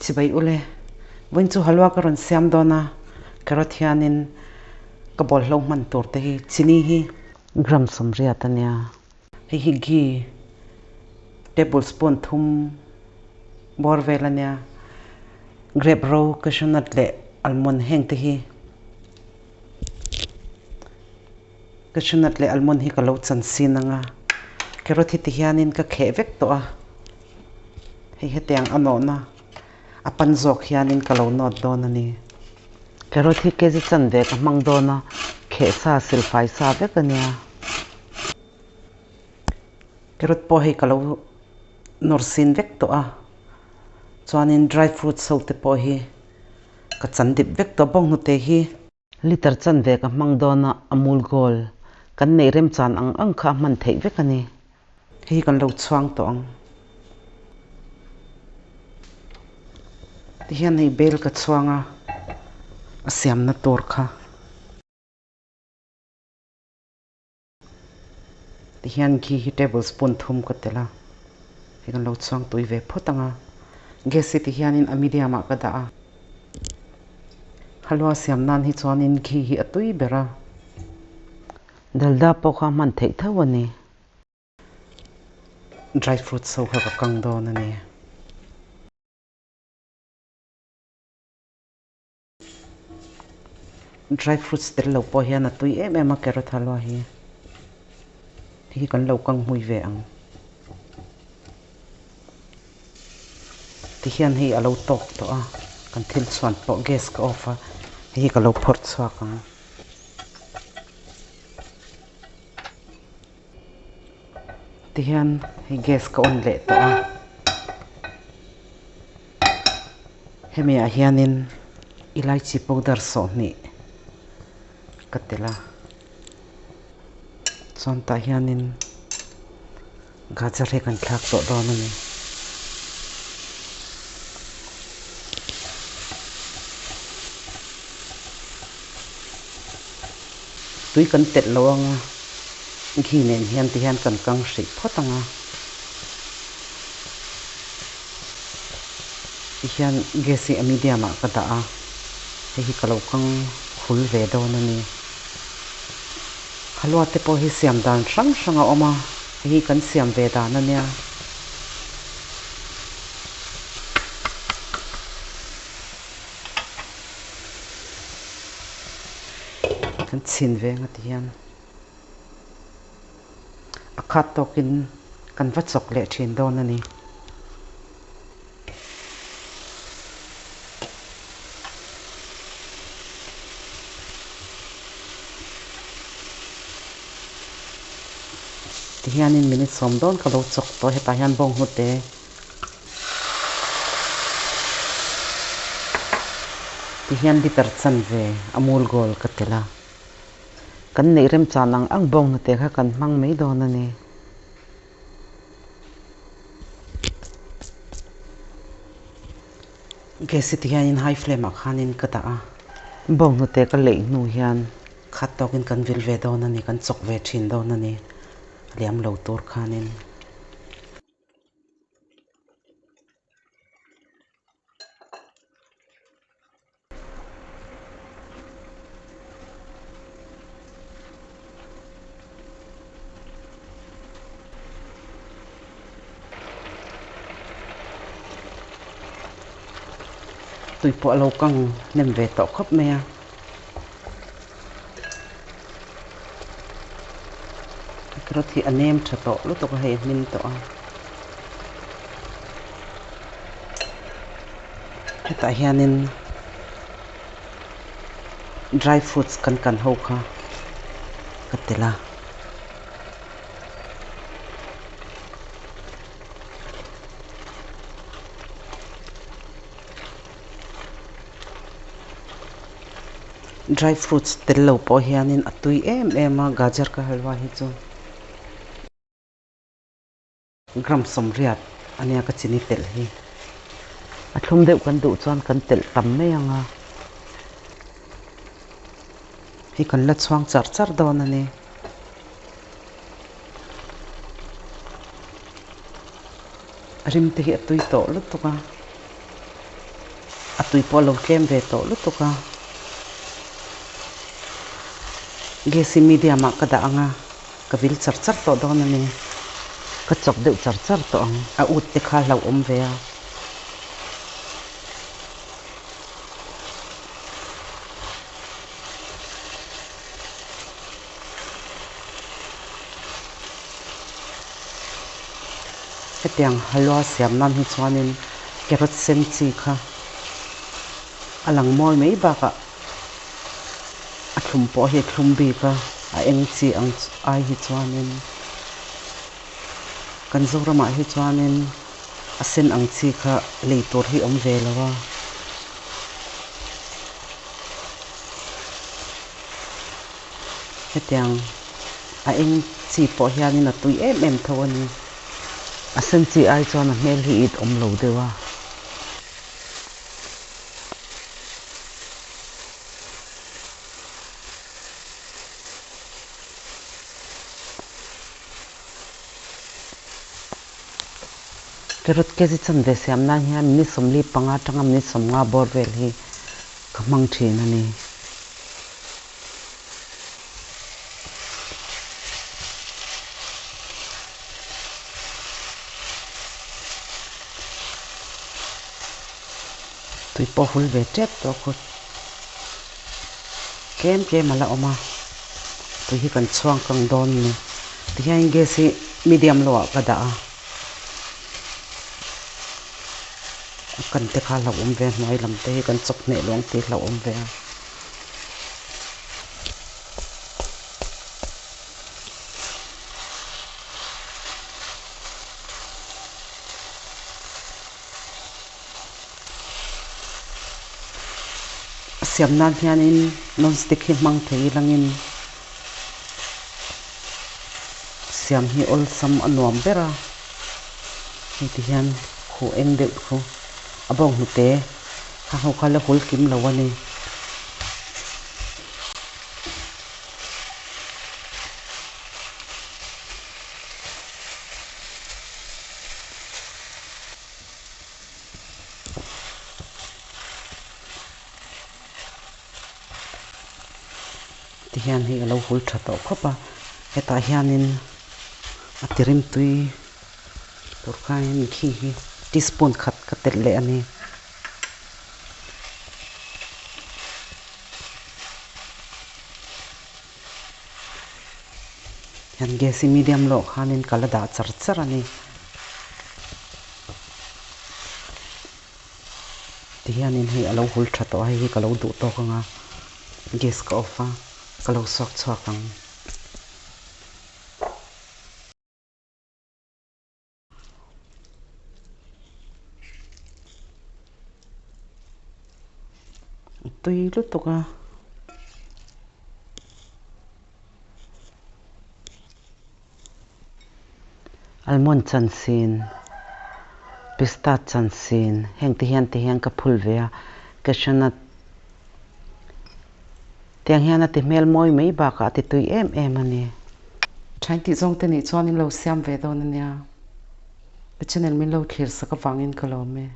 Chibai ule, vawiin chu halwa ka rawn siam dawn a, carrot hianin ka bawlhlo hman tur te hi chini hi gram sawmriat a nia, hei hi ghee table spoon thum bawr vel a nia, grape ro, cashew nut leh almond heng te hi cashew nut leh almond hi ka lo chan sin ang a, carrot hi ti hianin ka kheh vek tawh a. Hei hetiang a nawhna a pan zawk hianin ka lo nawt dawn a ni. Carrot hi kg chanve ka hmang dawn a, kheh sa silfai sa vek a nia. Carrot pawh hei ka lo nawr sin vek tawh a, chuanin dry fruits ho te pawh hi ka chan dip vek tawh a, bawnghnute hi. Liter chanve ka hmang dawn a, Amul Gold kan neih remchan ang ang kha a hman theih vek a ni. Hei hi kan lo chhuang tawh ang. Tihian hei bel ka chhuang a, a siamna tur kha. Tihian ghee hi table spoon thum ka telh a, hei kan lo chhuang tui ve phawt ang a. Gas hi tihianin a medium ah ka dah a, halwa siam nan hi chuanin ghee hi a tui ber a. Dalda pawh kha hman theih tho a ni. Dry fruits ho kha ka kang dawn a ni. Dry fruits tel lo pawh hian a tui em em a carrot halwa hi hei hi kan lo kang hmui ve ang tihian hei a lo tawk tawh a kan thil chhuan pawh gas ka off a hei hi ka lo phawrh chhuak ang. Tihian hei gas ka on leh tawh a hemi ah hianin elaichi powder sawhnih ka telh a chuan tah hianin gajar hi kan thlak tawh dawn a ni. Tui kan telh lo ang a, ghee nen hian ti hian kan kang hrih phawt ang a. Ti hian gas hi a medium ah ka dah a, hei hi ka lo kang khul ve dawn a ni. Halwa te pawh hi siam dan hrang hrang a awm a, hei hi kan siam ve dan a nia. Kan chhin ve ang a ti hian a khat tawkin kan va chawk leh thin dawn a ni. Tihianin minute sawm dawn ka lo chawk tawh hetah hian bawnghnute Tihian liter chanve Amul Gold ka telh a, kan neih remchan ang ang bawnghnute kha kan hmang mai dawn a ni. Gas hi tihianin high flame ah khanin ka dah a, bawnghnute ka leih hnu hian khat tawkin kan vil ve dawn a ni, kan chawk ve thin dawn a ni, liam lo tur khanin. Tui pawh a lo kang hnem ve tawh khawp mai a. Carrot hi a nem tha tawh lutuk a hei a hmin tawh a hetah hianin dry fruits kan kan ho kha ka telh a. Dry fruits tel lo pawh hianin a tui em em a gajar ka halwa hi chu gram sawmriat a nia ka chini telh hi a thlum deuh kan duh chuan kan telh tam mai ang a hei kan la chhuang char char dawn a ni. A rim te hi a tui tawh lutuk a. Tui pawh a lo tlem ve tawh lutuk a. Gas hi medium ah ka dah ang a, ka vil char char tawh dawn a ni. Ka chawk deuh char char tawh ang. A ut te kha hlauhawm ve a. Hetiang halwa siam nan hi chuanin carrot sen chi kha a lang mawi mai bakah a thlum pawh hi a thlum bik a, a eng chi ang ai hi chuanin kan Zoramah hi chuanin a sen ang chi kha lei tur hi awm ve lo a. Hetiang a eng chi pawh hianin a tui em em tho a ni. A sen chi ai chuan a hmel hi it awm lo deuh a. Carrot kg chanve siam nan hian minute 45 atanga minute 50 bawr vel hi ka hmang thin a ni. Tui pawh hul ve tep tawh kut tlem tlem a la awm a, tui hi kan chhuang kang dawn a ni. Tihian gas hi medium loh ah ka dah a, a kan te kha hlauhawm ve a hnuai lam te hi kan chawp hneh luang tih hlauhawm ve a. A siam nan hianin non stick hi hmang thei langin siam hi awlsam a nuam ber a, hei ti hian khuh eng deuh khu a bawng hnute kha ho kha la hul kim lo a ni. Tihian hei a lo hul tha tawh khawp a, hetah hianin a tirim tui tur khain khi hi teaspoon khat ka telh leh a ni. Hian gas hi medium loh khanin ka la dah char char a ni. Tihianin hei a lo hul tha tawh a, hei hi ka lo duh tawk ang a, gas ka off a, ka lo suak chhuak ang. Tui lutuk a. Almond chansin, pista chansin heng te hian te hian ka phul ve a, cashew nut tiang hian a ti hmel mawi mai bakah a ti tui em em a ni. Thain tih zawng te nih chuan in lo siam ve dawn a nia. Ka channel min lo thlir sak avangin ka lawm e.